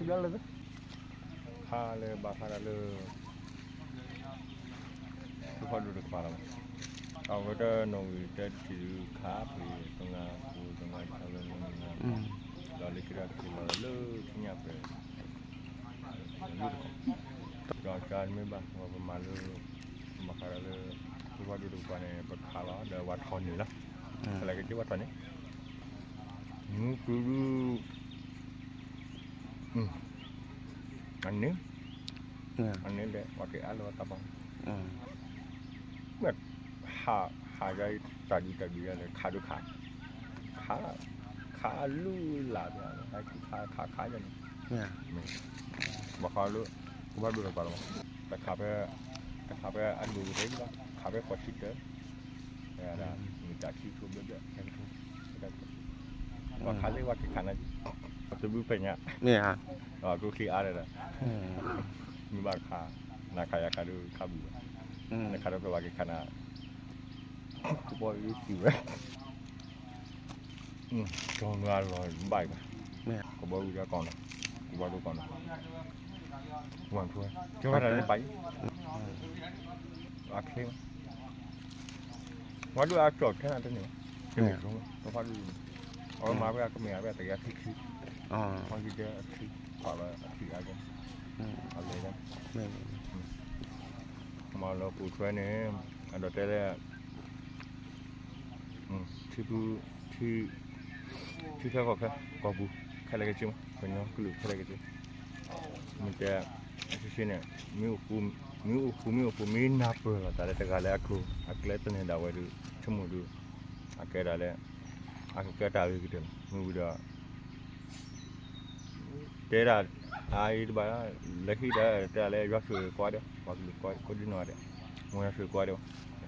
လၢ ခါလၢဘၣ်ဃးဒီးလၢ သုးဖီဒိၣ်တကပၤလီၤ. အဝဲတနီၣ်ဂံၢ်တၢတထံၣ်ဒုးခးဖှ့ၤ သၢငါဃိ သၢငါဆၢ သၢငါနွံ ဒီးလၢခံဒီးက့ၤလီၤလၢထံညၣ်ပၢၢ် လၢတကီၢ် ဒီးကမ့ၢ်ဘၣ် ပမၤလၢ ဘၣ်ဃးဒီးလၢ သုးဖီဒိၣ်တကပၤန့ၣ် ပခးလီၤဒီးဝဲထီၣ်န့ၢ်လီၤ. ဖဲလဲၣ်က့ၤဝဲထီၣ်န့ၢ် မူပူၤဒု အန့ၣ် အန့ၣ်ဒီး ပှၤက့ၤအါလၢဝဲတၢ်ပီ မ့ၢ် ဟး ဟးယၤ တၢ်ဒုးတၢ်ဒုးယၤလဲၣ် ခးဒုးခး ခး ခးလူလၢ်ဘၣ် ခး ခး ခးယၤန့ၣ် ဘၣ်ဃးလၢ ကဘၣ်ဒိၣ်တၢ်ပာ်လီၤ တခးဖဲ တခးဖဲအဒိၣ်ကတၢၢ် ခးဖဲဃိးဆံတၢၢ် မ့ၢ်တၢ်ဆံထိဘျဲၣ်ဘျဲၣ် ပှၤခးလၢပှၤက့ၤခးနၤ ပှၤတဘုဖဲညါ ကျိချံအါဒီး မ့ၢ်ဘၣ်ခး နခးယၤခးဒုးခးဘူးဘၣ် နခးဒီးဖဲပှၤက့ၤခးနၤ ကဘီယူၤစံးဝဲ ကီၢ်နွါလီၤဘၣ်အံၤဘၣ် ကဘီယူၤကီၢ်နီၤ ကဘီဒိၣ်ကီၢ်နီၤ ဝံၤထူဝဲ ကဘၣ်တၢ်န့ၣ်ဘၣ်အံၤ အချ့ ဝဲဒုးအကီၢ်ထဲနၤတန့ၢ်ဘၣ် တမ့ၢ်တမ့ၢ် တဖၣ်ဒုး အဝဲမၤဝဲအကမ့ၢ်အဝဲတဂၤခံခံ အဝဲကဲအခံ ပာ်လီၤအခံအါကဲ အလဲၤဒၣ် မၤလီၤပူၤထွဲန့ၣ် အဒိးတဲလၢ ထံပူၤ ထံ ထံခဲကီၢ်ခဲ ကီၢ်ပူၤ ခဲလၢာ်ခဲဆ့မး ကညီကလုာ်ခဲလၢာ်ခဲဆ့ မ့ၢ်တဲ အဆ့ဆ့န့ၣ် မ့ၢ်အိၣ်ဃူ မ့ၢ်အိၣ်ဃူ မ့ၢ်အိၣ်ပှဲၤလီၤ တၢ်လၢတဂၤလၢအကျိၤ အကျဲသနၢၤဒၣ်ဝဲဒုး ဆိကမိၣ်ဒုး အကဲဒၣ်လၢ အကကဲတၢ်ဂ့ၤကတၢၢ်လီၤ မ့ၢ်ဝံၤဒီး တဲဒၣ် အအံၤတဘၣ် လၢခံဒီး တဲဒၣ်လၢယွၤဆိၣ်ဂ့ၤကိးဂၤဒဲး ပှၤကလုာ်ကိးဒဲးနီၢ်ဂၤဒဲး မ်ယွၤဆိၣ်ဂ့ၤကိးဂၤဒဲး